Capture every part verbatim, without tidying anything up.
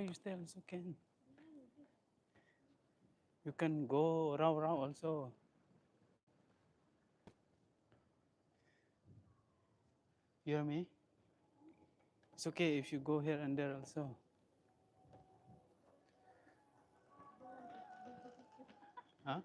You stay also can. You can go round, round also. You hear me? It's okay if you go here and there also. Huh?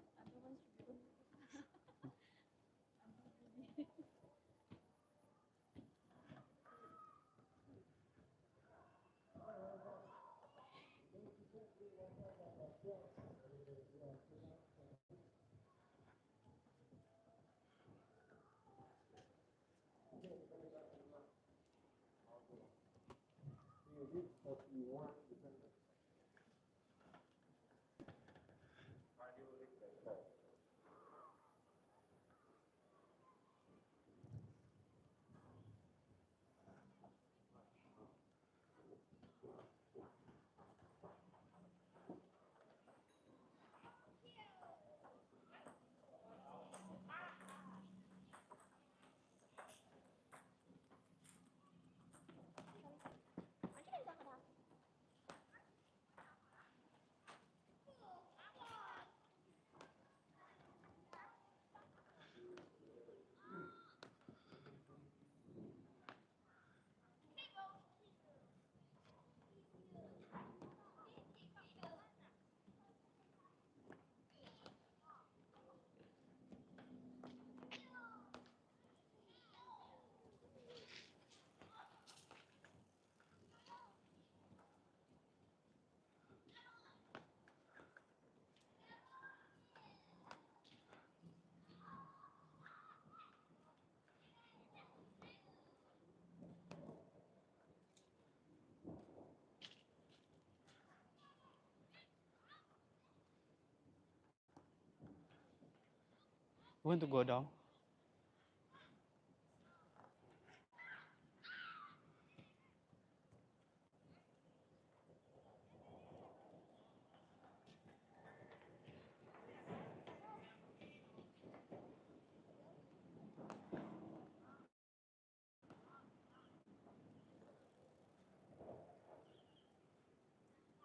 When to go down?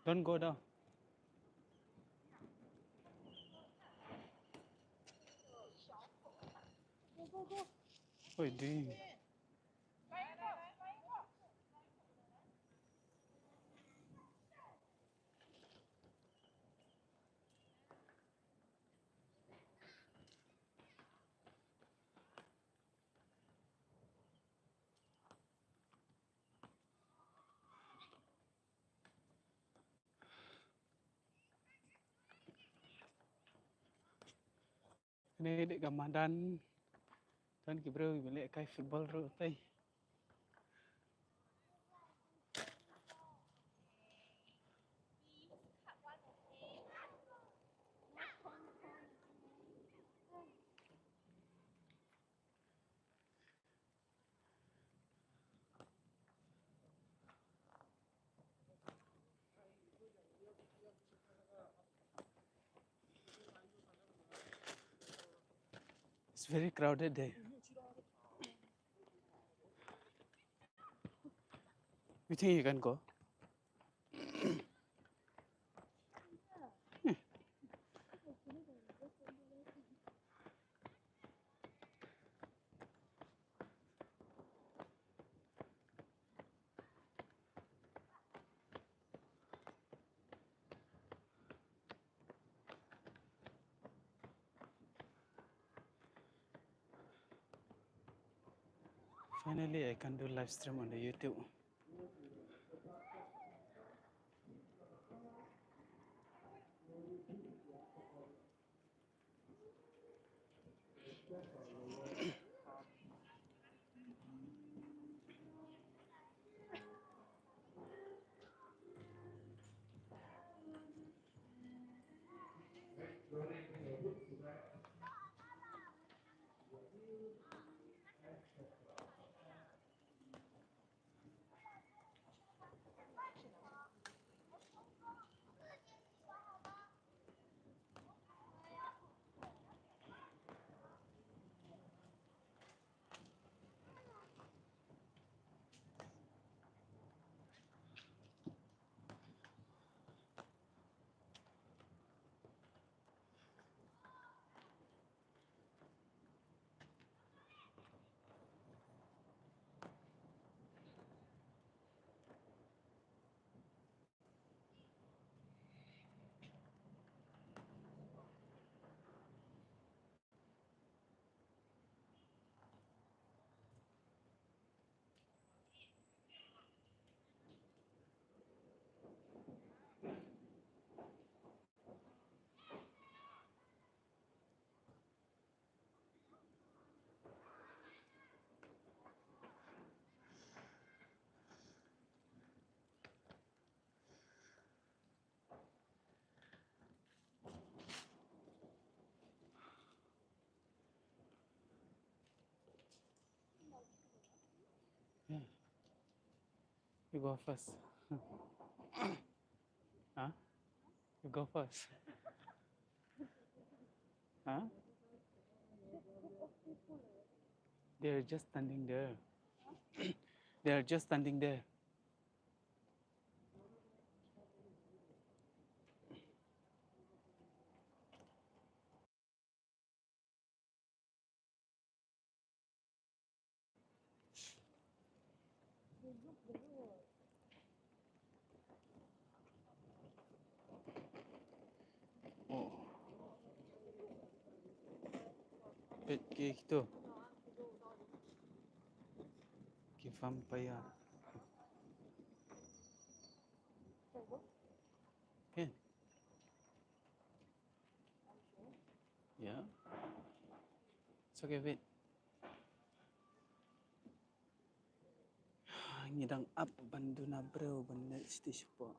Don't go down. Oi, ding. Kane dei ka madan. Don ki briew kiba leh kai football ruh tai. It's very crowded there. You think you can go? Finally, I can do live stream on the YouTube. You go first. Huh? You go first. Huh? They're just standing there. They're just standing there. Oh. Peit ki kito. Ki vampire. Peit. Ya. It's okay, wait. Ngi dang ap ban duna briew ban leit shatei shapoh.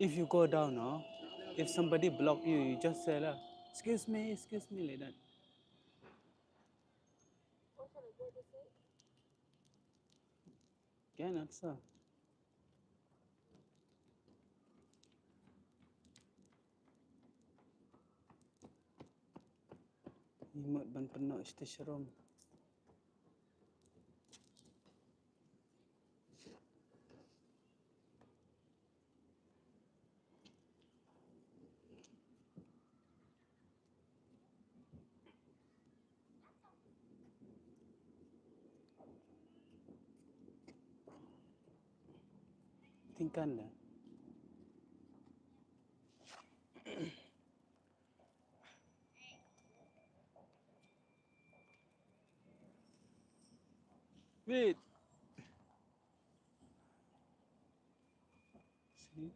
If you go down, no, if somebody block you, you just say lah, "Excuse me, excuse me," like that. Can also. Ngi mut ban pynnoh shatei sharum. Tingkan da. Wait. See?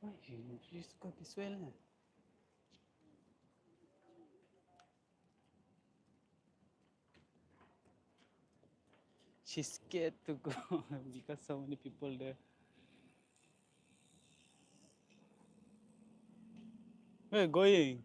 Why you just go this way lah? She's scared to go because so many people there. Where going?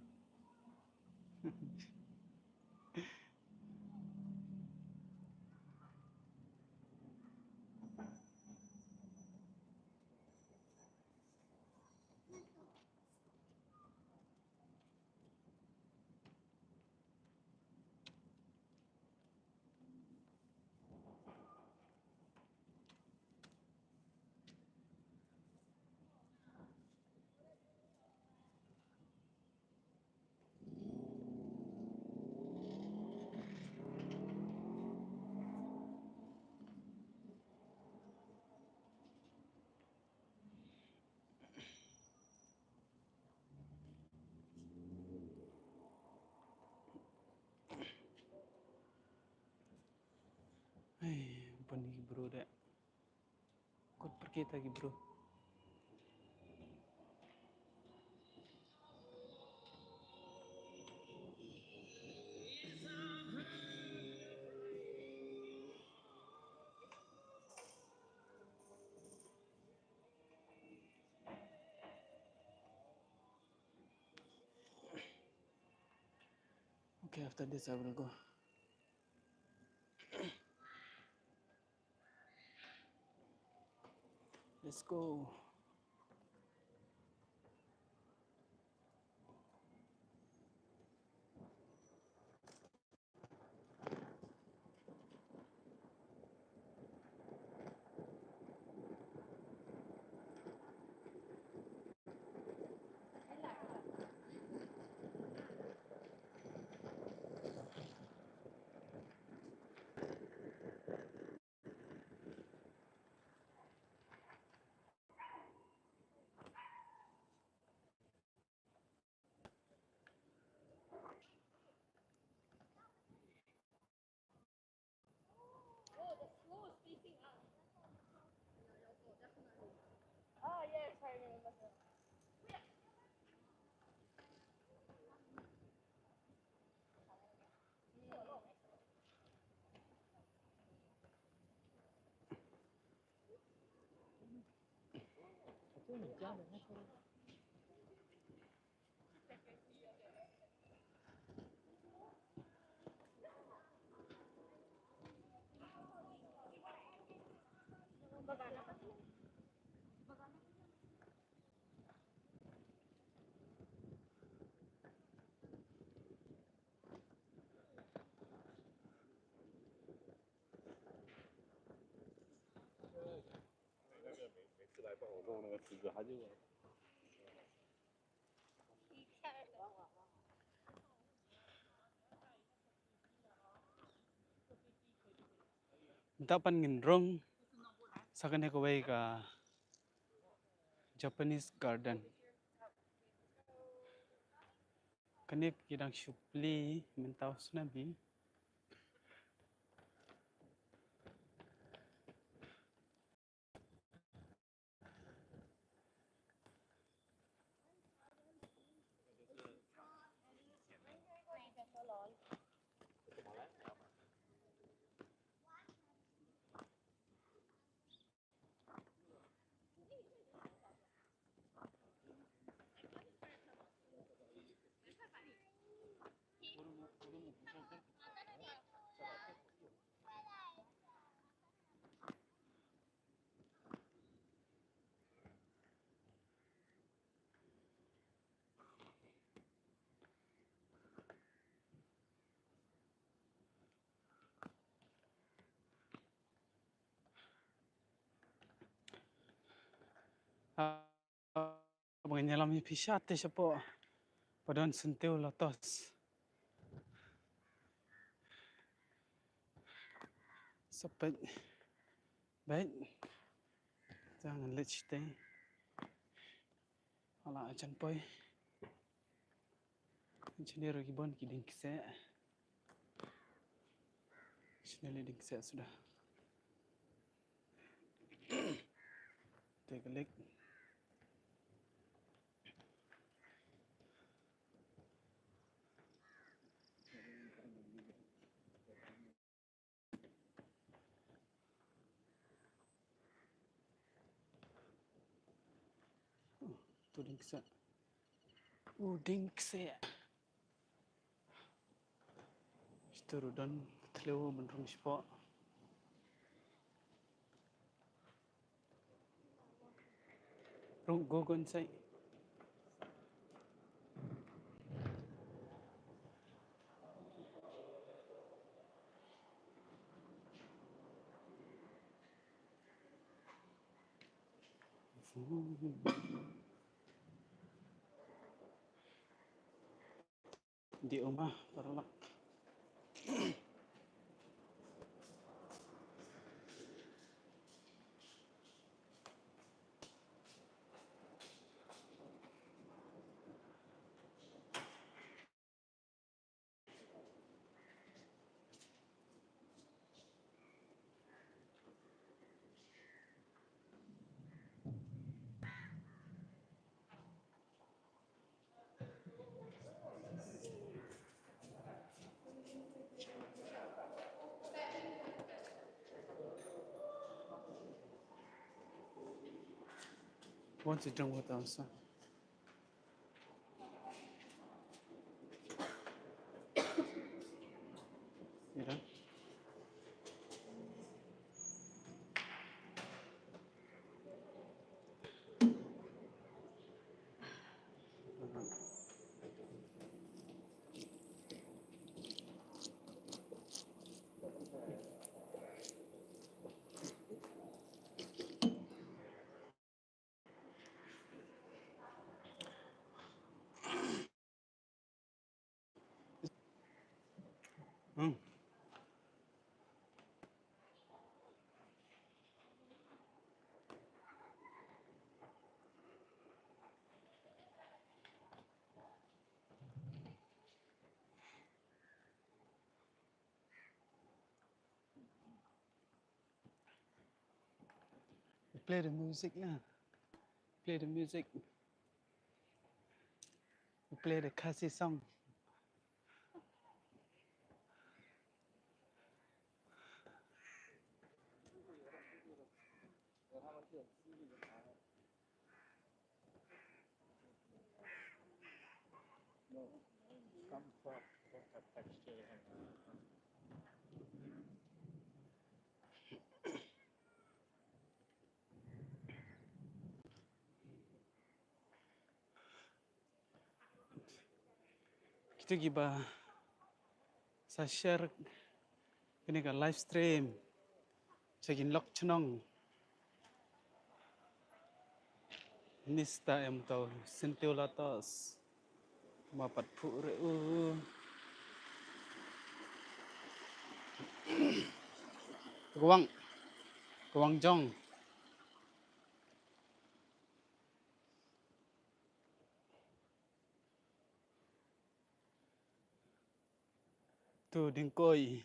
Hey, bun ki bro de. Kot pergi ta ki bro. Okay, after this I will go. Let's go. Mynta pat ngin rung sa kane kawei ka Japanese garden. Kane ki dang shu plie mynta u snem hi. Haba ngan ïalam ïa phi sha te shapoh, ba don syntiew lotos. Sa peit, peit. Te ngan leit shatei. Hala jan poi. Shane ruh ki bun ki dieng kseh. Shane lei dieng kseh suda. Take a look. Oh, tu dieng kseh. U dieng kseh. Shito ruh don ka thliew ban rung shapoh. Rung, go, go inside. Di uma paralak. Want to drink water also. You done? Hmm. We play the music, yeah. Play the music. We play the Khasi song. Kito kiba sa share kane ka live stream sha ki lok chnong. Nista em to Sintio Latos. Ma pat phu re u. Kwang. Kwang jong. Tu dingkoi.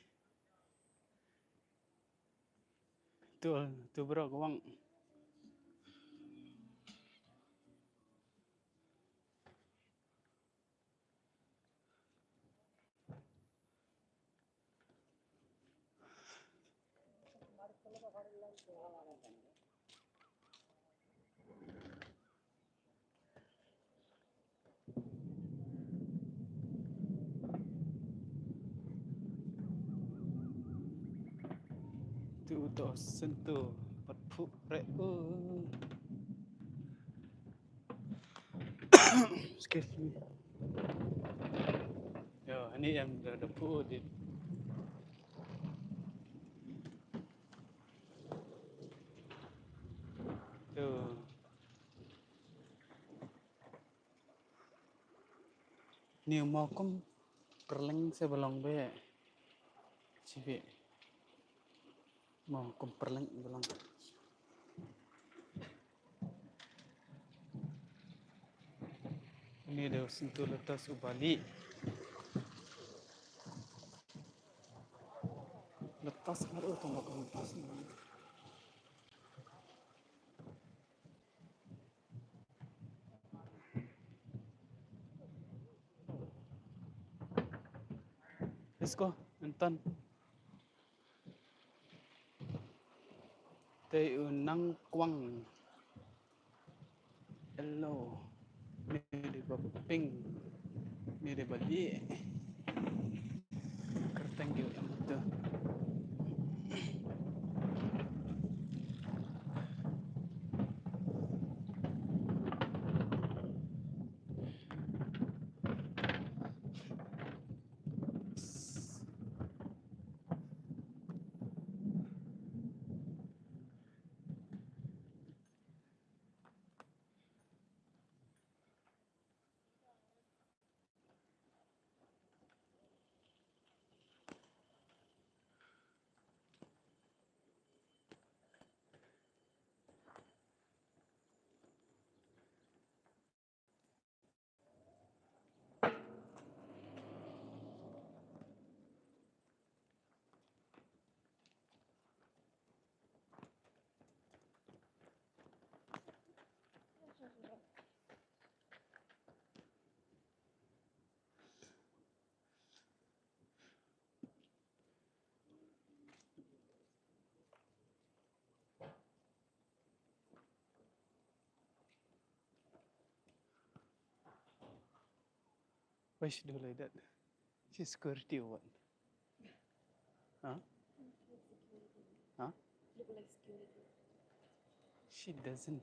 Tu, tu bro kwang. Tu to Sintio pat phu re u. Excuse me. Yo, ani em da, da phu di. Tu. Ni mo kum pyrleng se ba long be. Chiwi. Mo kum pyrleng ba long. Ni dei u Sintio Latos u bali. Latos mar u tong ba kum latos. Let's go, Anton. Te u nang kwang. Hello. Ni dei ba pink. Ni dei ba lieh. Kyrteng ki em tu. Why she do like that? She's security or what? Huh? Huh? Look like security. She doesn't.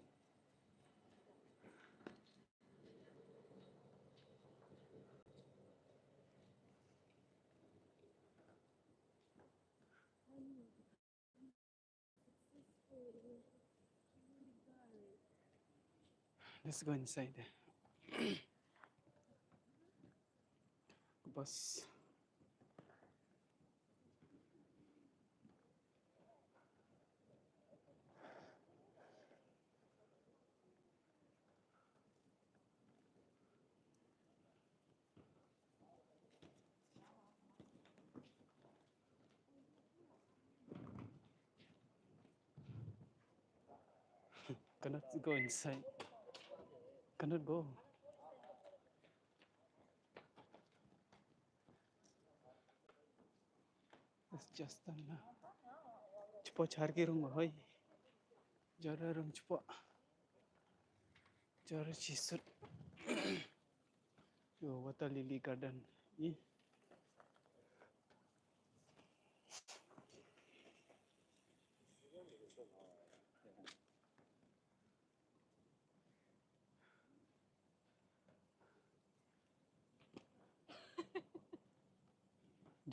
Let's go inside. Bus. Cannot go inside. Cannot go. It's just done now. Chipo char ki rung hoi. Jara rung chipo. Jara chisut. Yo, water lily garden. Do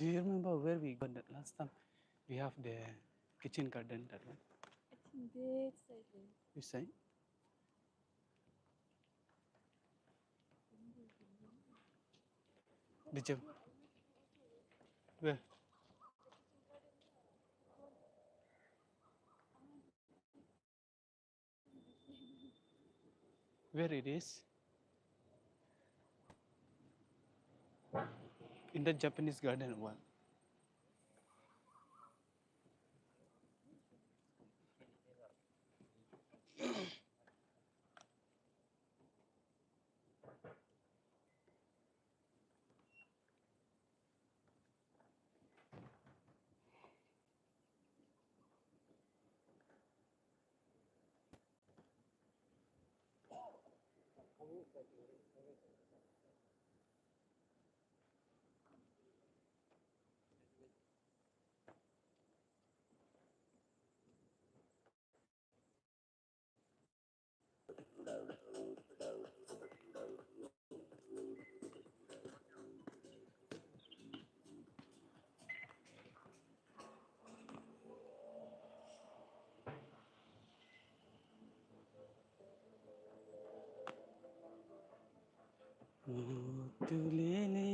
you remember where we got that last time? We have the kitchen garden, that one. I think this side. Which side? Did you? Where? Where it is? In the Japanese garden, what? Utu lili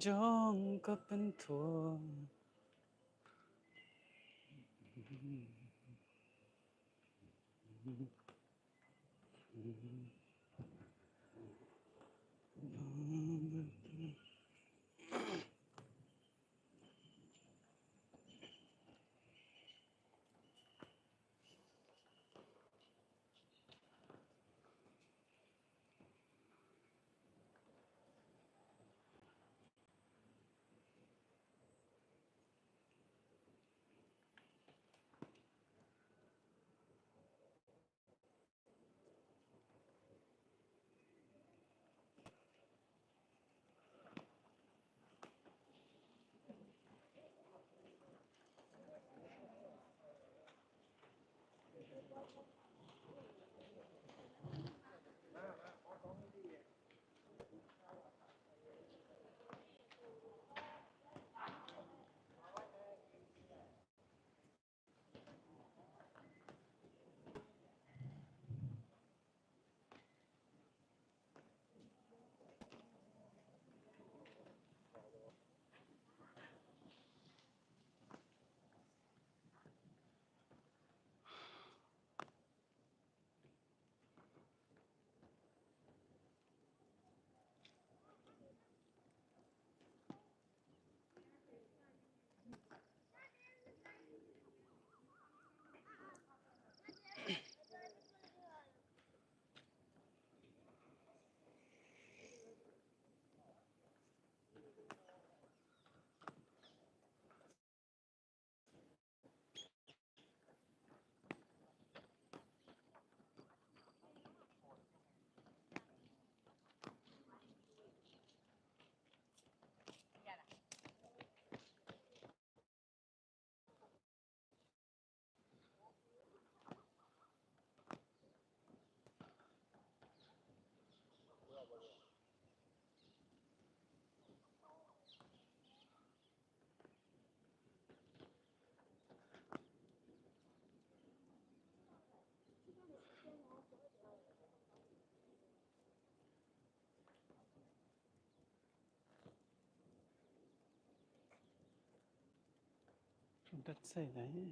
jong ka pynthor. That side, eh?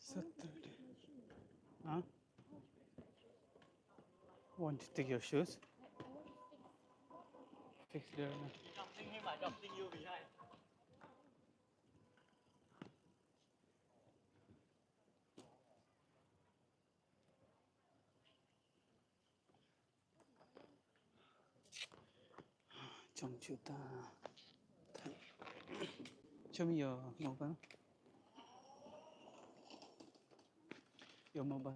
Saturday. Huh? Want to take your shoes? Fix there. Jong chuta. Show me your mobile. Your mobile.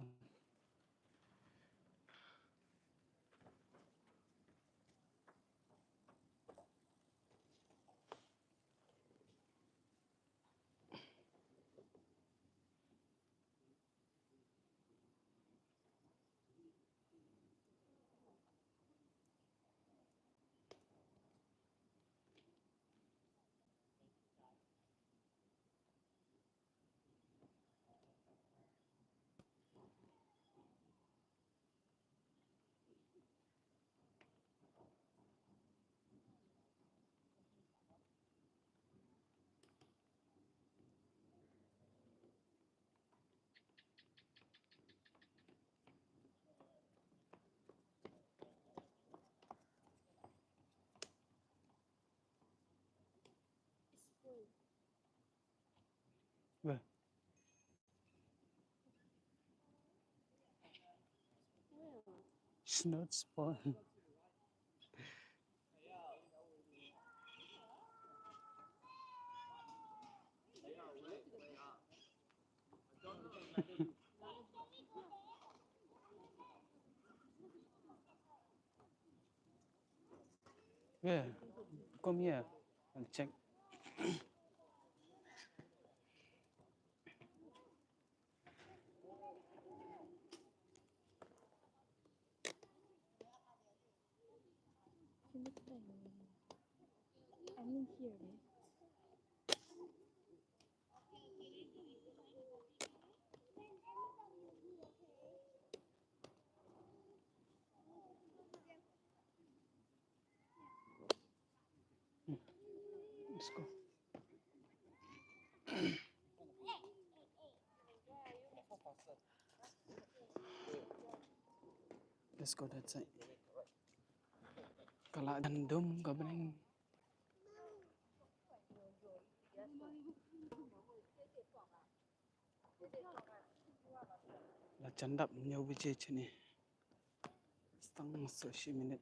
Where? It's not spoiled. Yeah, come here and check. Let's go. Let's go that side. Ka la jan dum ka bneng. La jan dap hynñiew baje shane. Tang sa shi minit.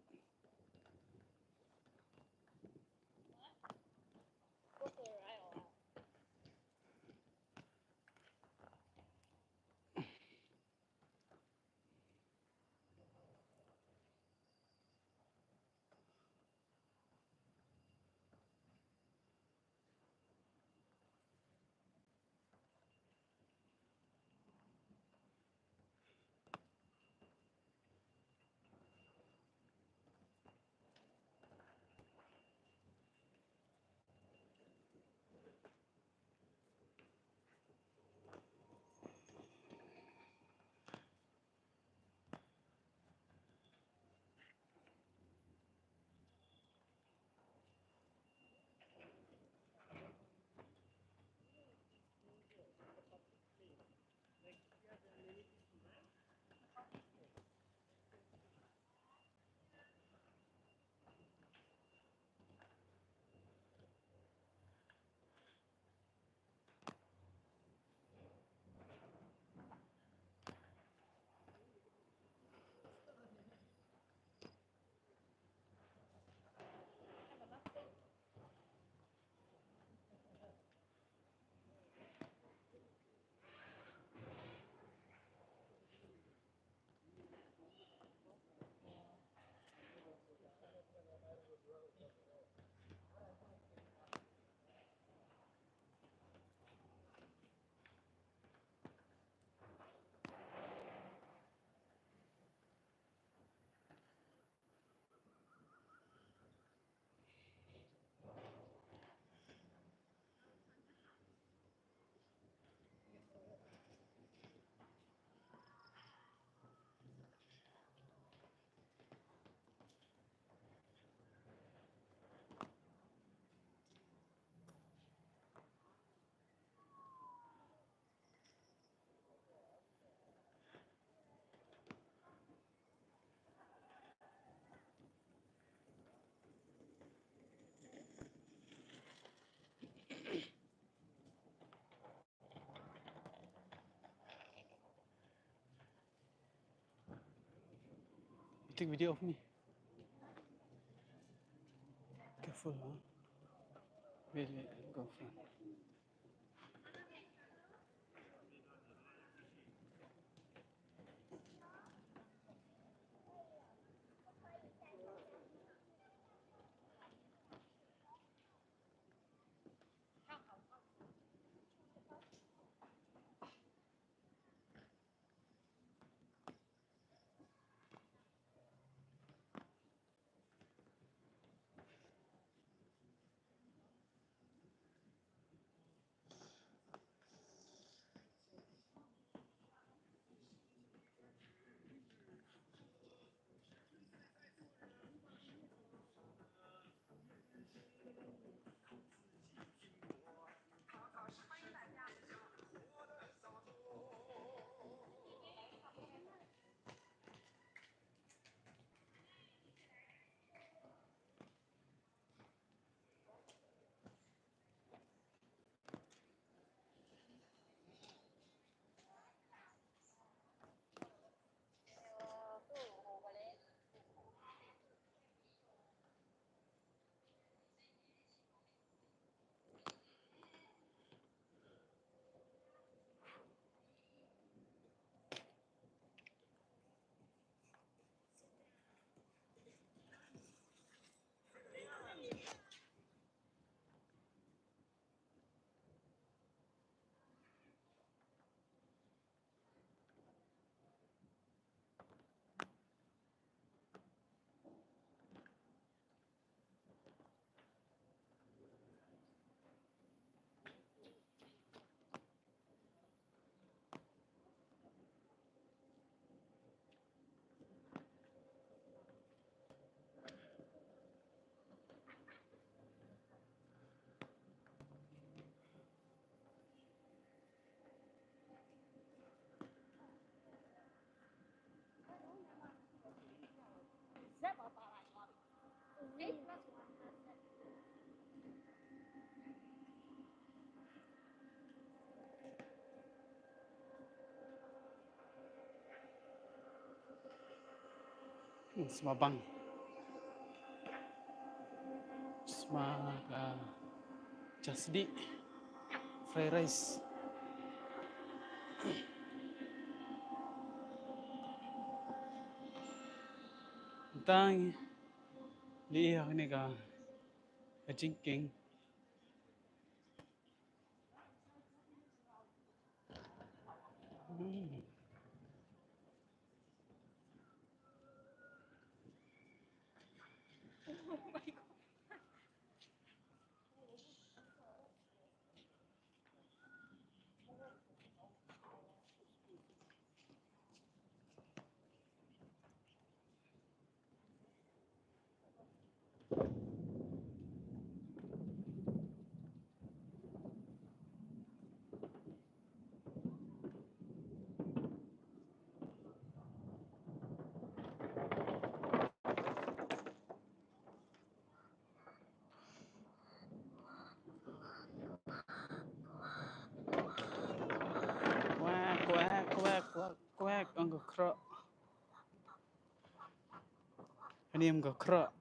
Take video of me. Careful, huh? Wait, wait, go for it. Sma bang. Sma, ah, jasdi. Fried rice. Tang li ha kane ka, ka jingkieng. Hmm. Kwak, kwak, kwak, kwak, kwak, ong ka khroh. Ani em ka khroh.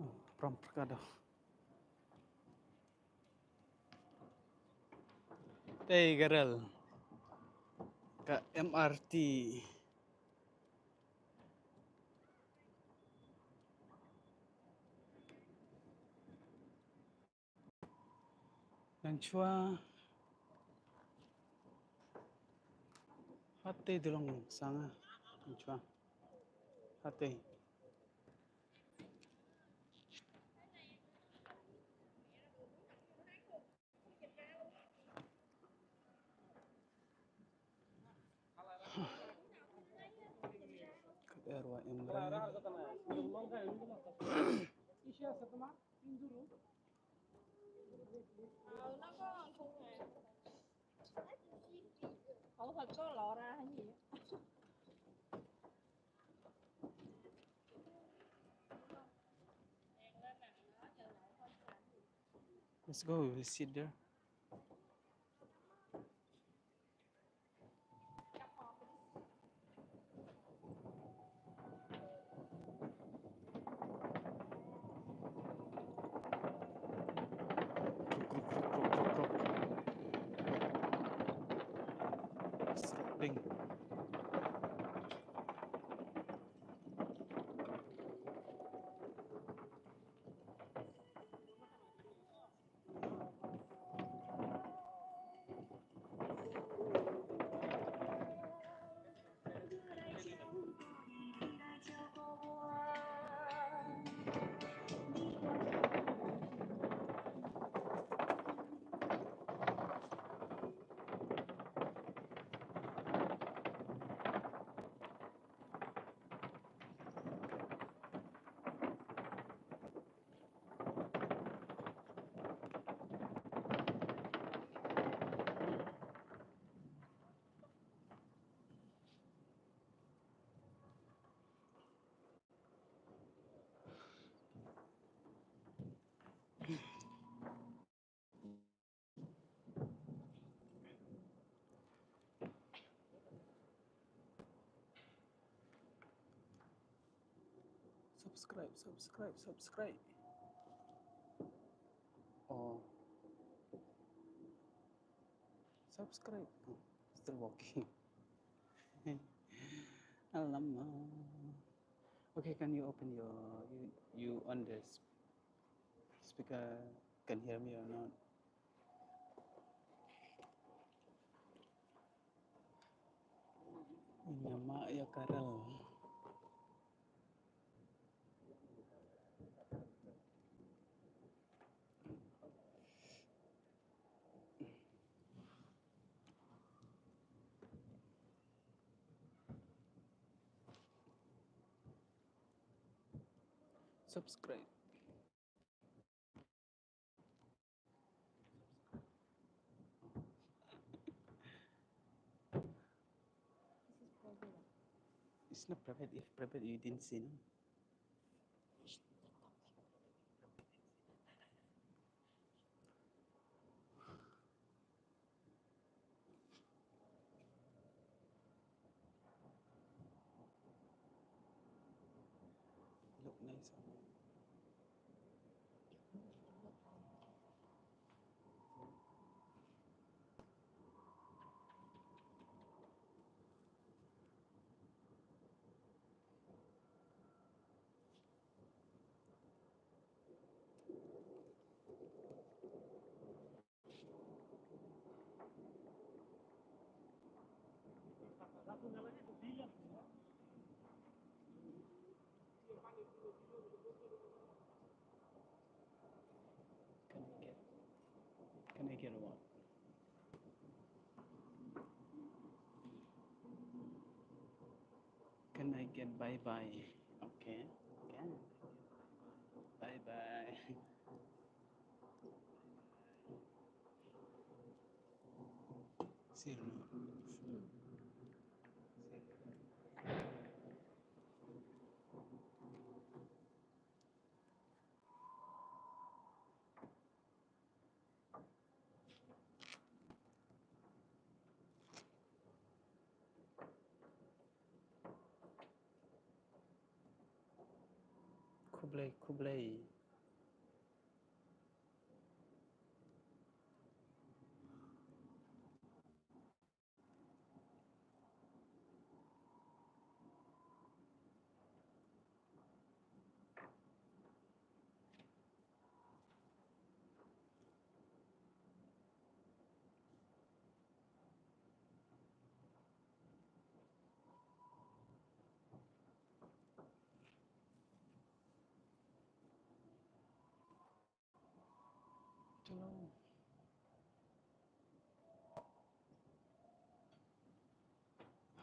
Oh, prom perkado. Tei ka rel. Ka M R T. Ngan shuwa. Hate dulong sanga. Ngan shuwa. Hate. Ka er wa em rai. Let's go, we sit there. Subscribe, subscribe, subscribe. Oh. Subscribe. Oh, still working. Alamak. Okay, can you open your, you, you on the sp-, speaker? Can hear me or not? Ïa ma ïa ka rel. Subscribe. It's not private. If private, you didn't see, no? Look nice. Can I get, can I get what? Can I get bye bye? Okay. Okay. Bye bye. Zero. Khublei, khublei. Hello.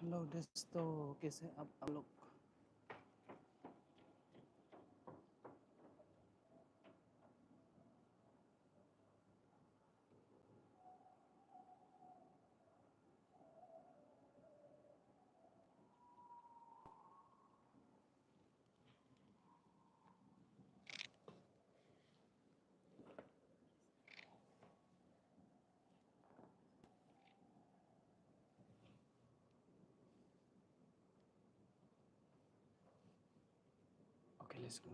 Hello, dosto, kaise aap, aap log? Okay, let's go.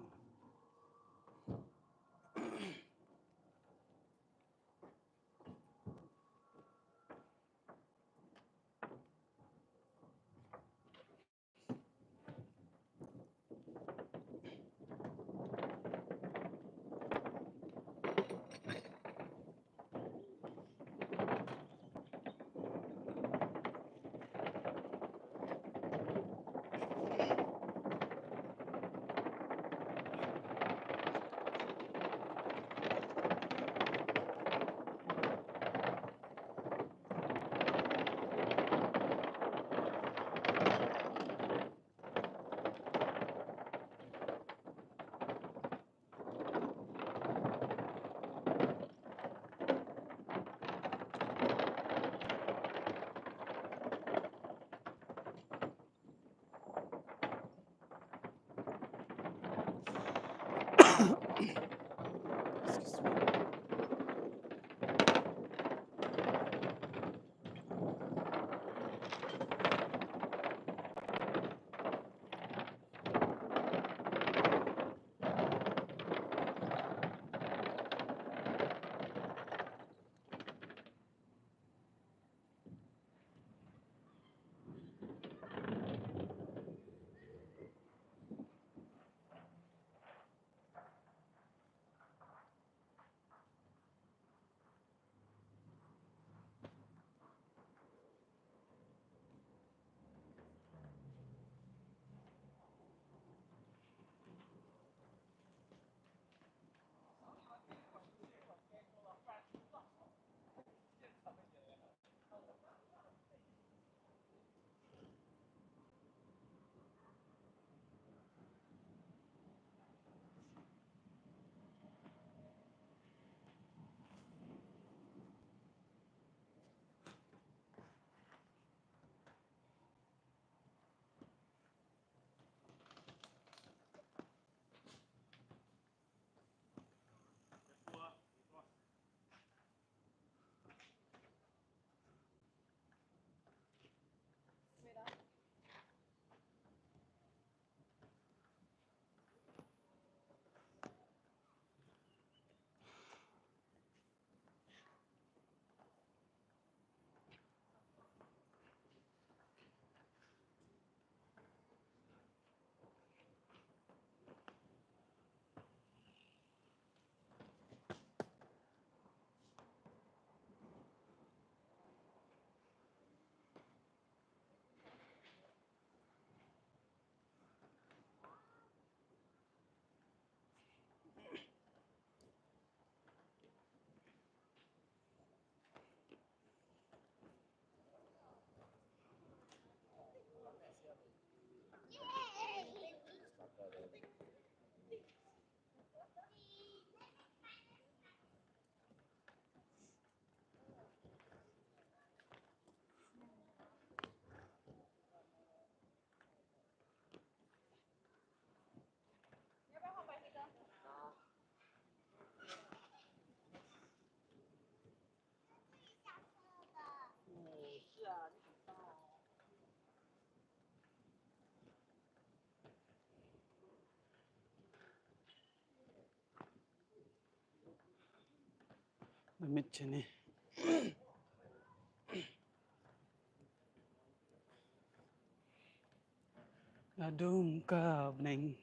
Excuse me. Mit shane. Ka dum ka bneng.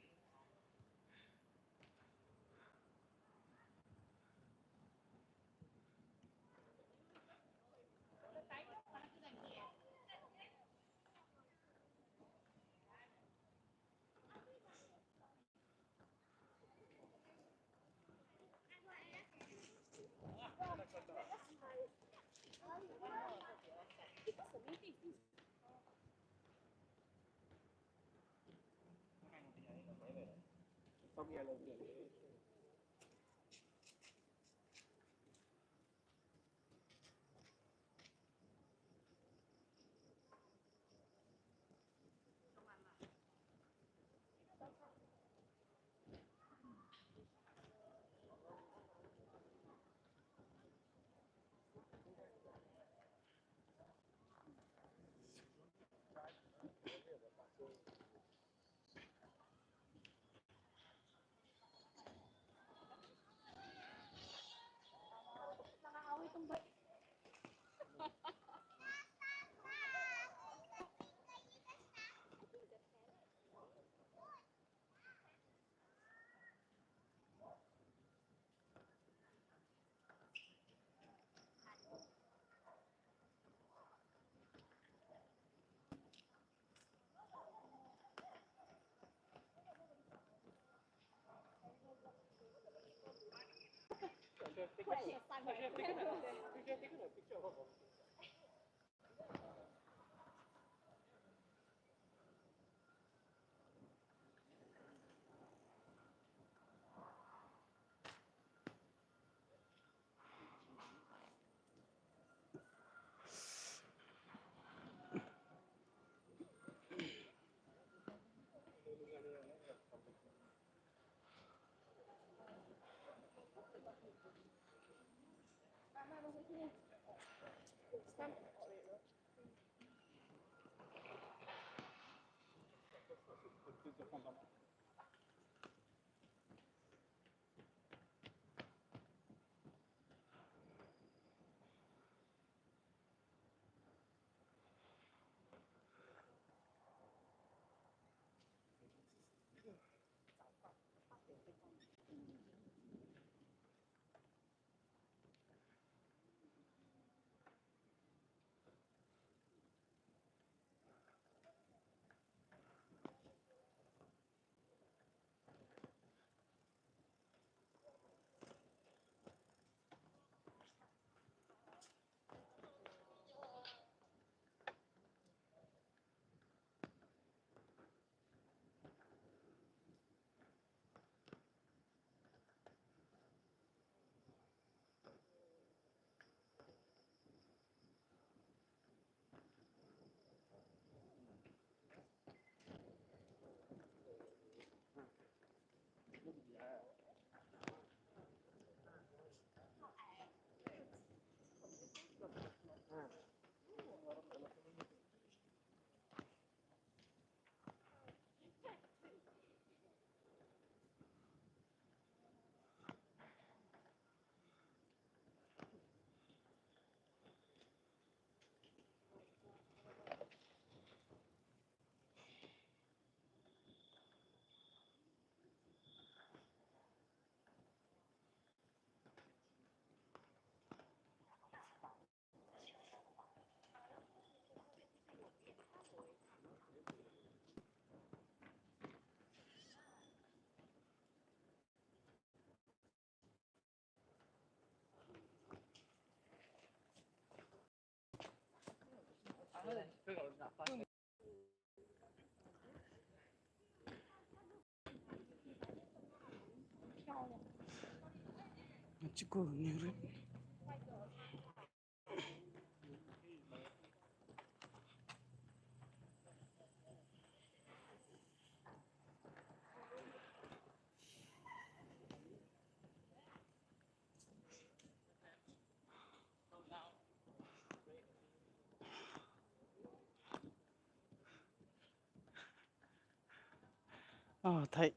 Oh, tight.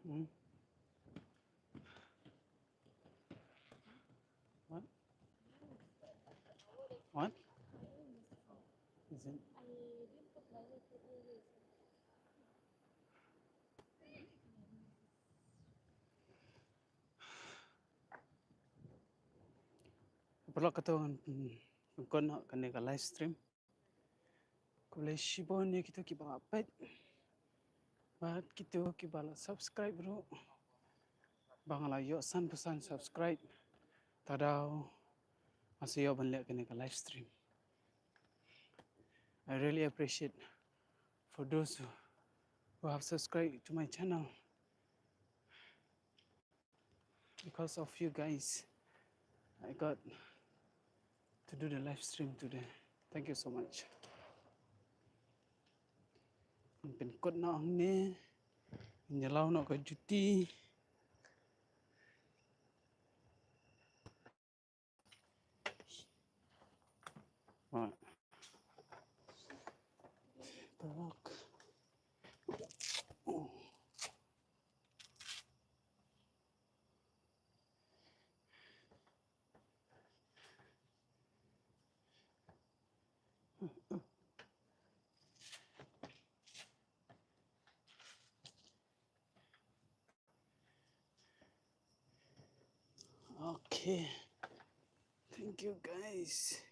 Hmm? What? What? Is it? Paralok, kato ngan pynkut noh kane ka live stream. Khublei shibun ïa kito kiba la peit bad kito kiba la subscribe ruh. Ba nga la ïoh san phew san subscribe, te daw nga sa ïoh ban leh kane ka live stream. I really appreciate for those who, who have subscribed to my channel. Because of you guys, I got to do the live stream today. Thank you so much. Pynkut noh hangne, ïa lawei noh ka juti. Right. The rock. Okay. Thank you, guys.